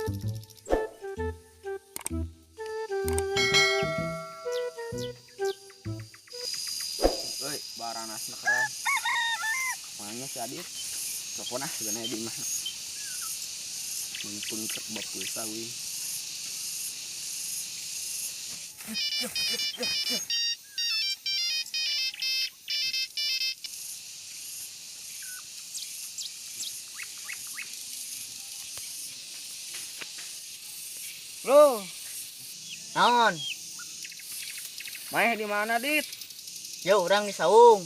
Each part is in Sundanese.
Euy, baranasna keren. Mana si Adit? Telepon ah sebenarnya di mah. Mumpung cek bab pulsa wih. Bro, naon? Maeh di mana, Dit? Ya urang di saung.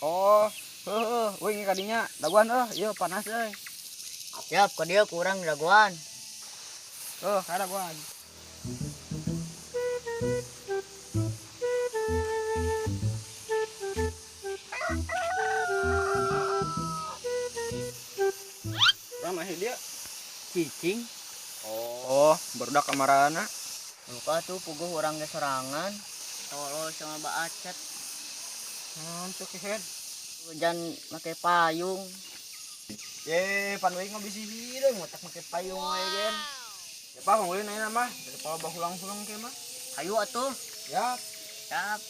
Oh, heuh, euy kadinya daguan euy, ieu panas euy. Siap, ka dieu ku urang daguan. Heuh, ka daguan. Urang maeh dia cicing. Oh, barudak kamarana. Luka tuh puguh urang ge sorangan. Tolol sama baacet. Naon tuh kehed? Hujan make payung. Ye, pan uing mah bisi hideung motak make payung we gen. Ya pak, ngulin ayeuna mah, daripada bahulang-hulang ke mah. Hayu atuh. Siap. Siap.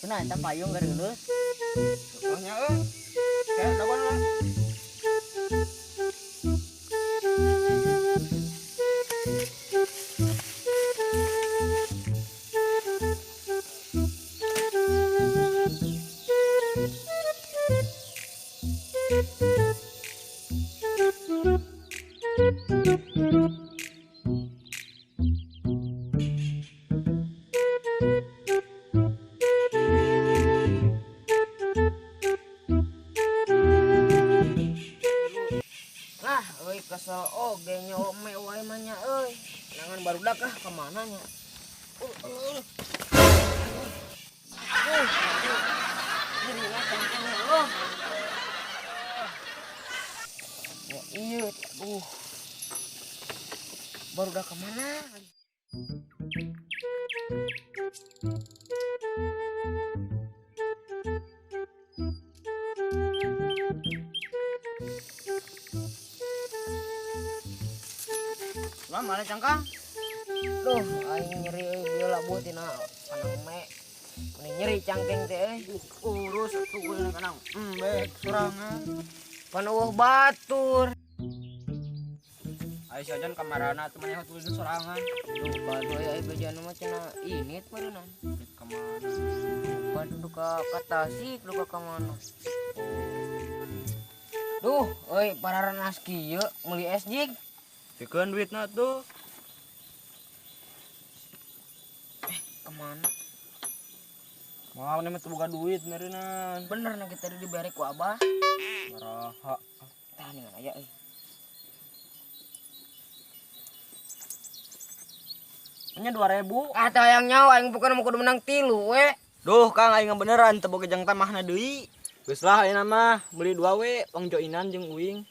Cenah eta payung gareuleus. Oh nya euy. Kayak daguan lah. Lah, euy kesel oge nyome wae mah nya euy. Nangan barudak ah ka mana nya? Ya iya, aduh. Barudak ka mana? Lah mana cangkang? Duh, aing nyeri euy bieu labuh tina kanang me. Meni nyeri cangkeng teh euy. Urus atuh ulin kanang embek sorangan. Pan eueuh batur. Ai sajan kamarana teu maneh ulin sorangan. Duh, batu aya bejana mah cenah init meureunnan. Ka mana? Pan duka ka Tasik, duka ka mana? Duh, euy pararanas kieu meuli es jig. Pikeun duitna tuh. Kemana? Mau nih mah teu boga duit meureunan. Bener nah kita tadi dibere ku abah. Maraha. Tah ningan aya euy. Nya 2000. Ah teh hayang nyawa aing bukan mau kudu menang 3 we. Duh Kang aing beneran teu boga jang tamahna deui. Geus lah ayeuna mah meuli 2 we pang joinan jeung uing.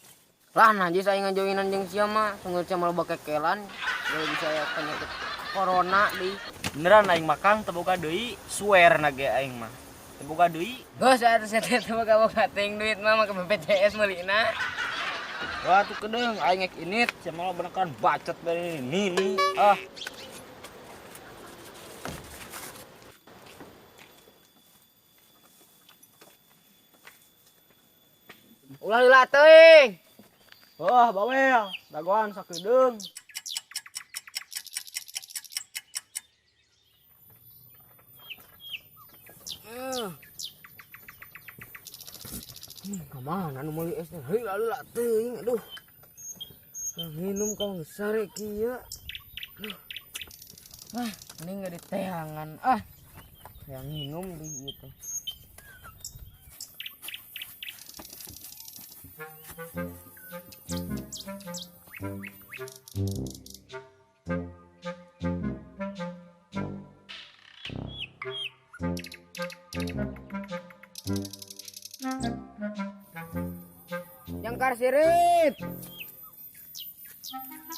Lah najis aing ngajoinan jeung sia mah, sungguh sia mah loba kekelan, baru bisa aya penyakit corona deui. Beneran aing mah Kang teu boga deui, swear na ge aing mah. Teu boga deui. Geus atuh sia teh teu boga-boga teuing duit mah make BPJS meulina. Wah tuh kedeung aing ek init sia mah beneran bacot bari nini ah. Ulah lila teuing. Wah, bawel, dagoan sakedeung. Kemana nu meuli es teh? Heula lila teuing, aduh. Minum kang sare kieu. Aduh. Ah, mending nggak diteangan. Ah. Yang minum di ieu teh. Jangkar sirit.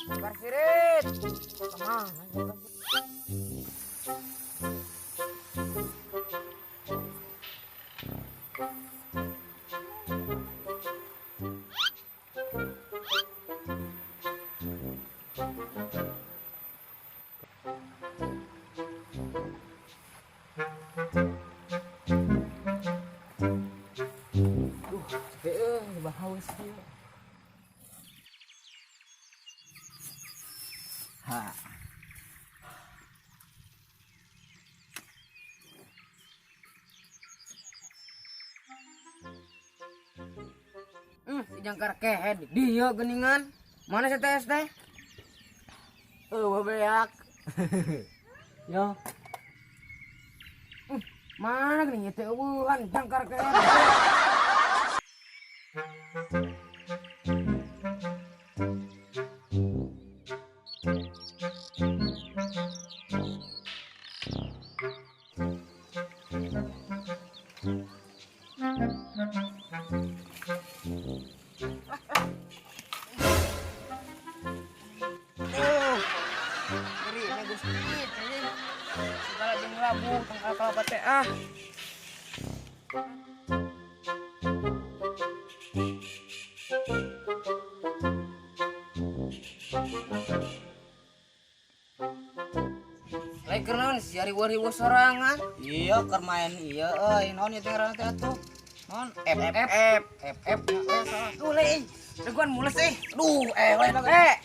Jangkar sirit. Kemana jangkar sirit? Duh, capek euy, haus ieu. Ha. Si jangkar kehed dia geningan. Mana si TS teh? Eueuh beak. Yo. Mana geuning teh eueuhan jangkar kehed. Segala jeung labu tangkal kalapa teh ah. Lain keur naon si riweuh-riweuh sorangan? Iya keur main ieu euy, naon ieu teh ngaranna teh atuh? Naon? F F F F F salah. Duh leuy, dagoan mules euy. Duh, we dagoan.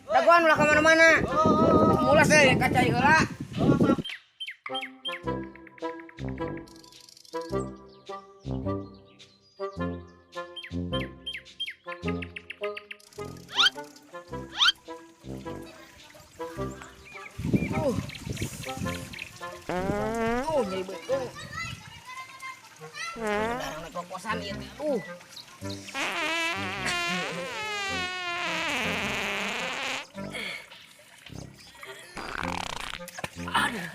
Dagoan ulah ka mana-mana. Mules euy ka cai heula. Nyeri beuteung. Darang naik kokosan ieu teh. Aduh.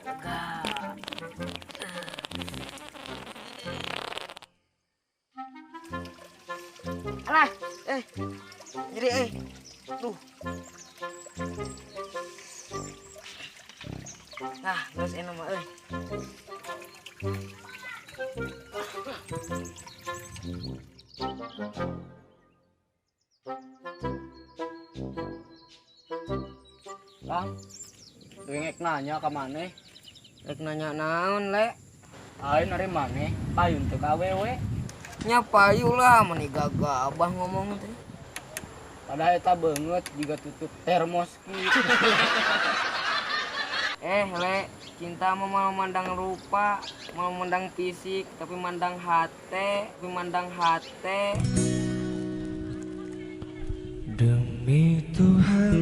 Lega. Alah, nyeri euy. Duh. Nah, geus enak mah euy. Kang, rek nanya ka maneh. Rek nanya naon, Le? Aing ari maneh payun teu ka awewe. Nya payu lah, meni gagabah ngomong teh. Padahal eta beungeut jiga tutup termos kitu. Le, cinta mah mau mandang rupa, mau mandang fisik, tapi mandang hate, tapi mandang hate. Demi Tuhan,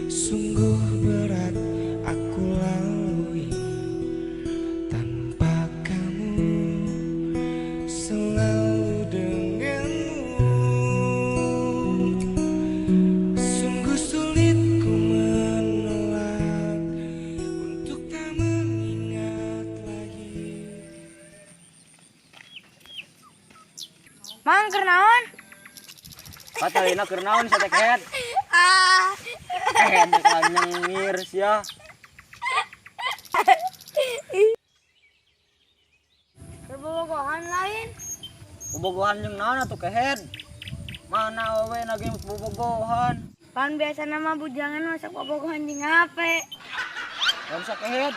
sungguh berat aku lalui tanpa kamu, selalu denganmu. Sungguh sulit ku menolak untuk tak mengingat lagi. Mang keur naon? Katalina keur naon sia teh kehed? Ah. Kehed teh nyengir sia. Keur bobogohan lain. Bobogohan jeung naon atuh kehed? Mana awewe na ge bobogohan? Pan biasana mah bujangan masuk bobogohan jeung HP. Lamun sia kehed.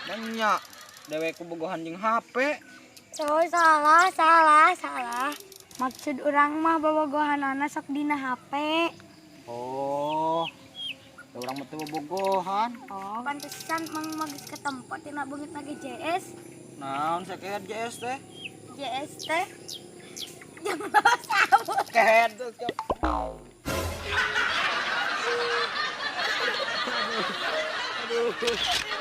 Banyak dewek bobogohan jeung HP. Oh, salah, salah, salah. Maksud urang mah bobogohanana sok dina HP. Oh, urang mah teu bobogohan. Oh, pantesan mang mah geus ketempo tina beungeut na ge JS. Naon sia kehed JS teh? JS teh jeung sabun. Kehed tuh. Aduh. Aduh.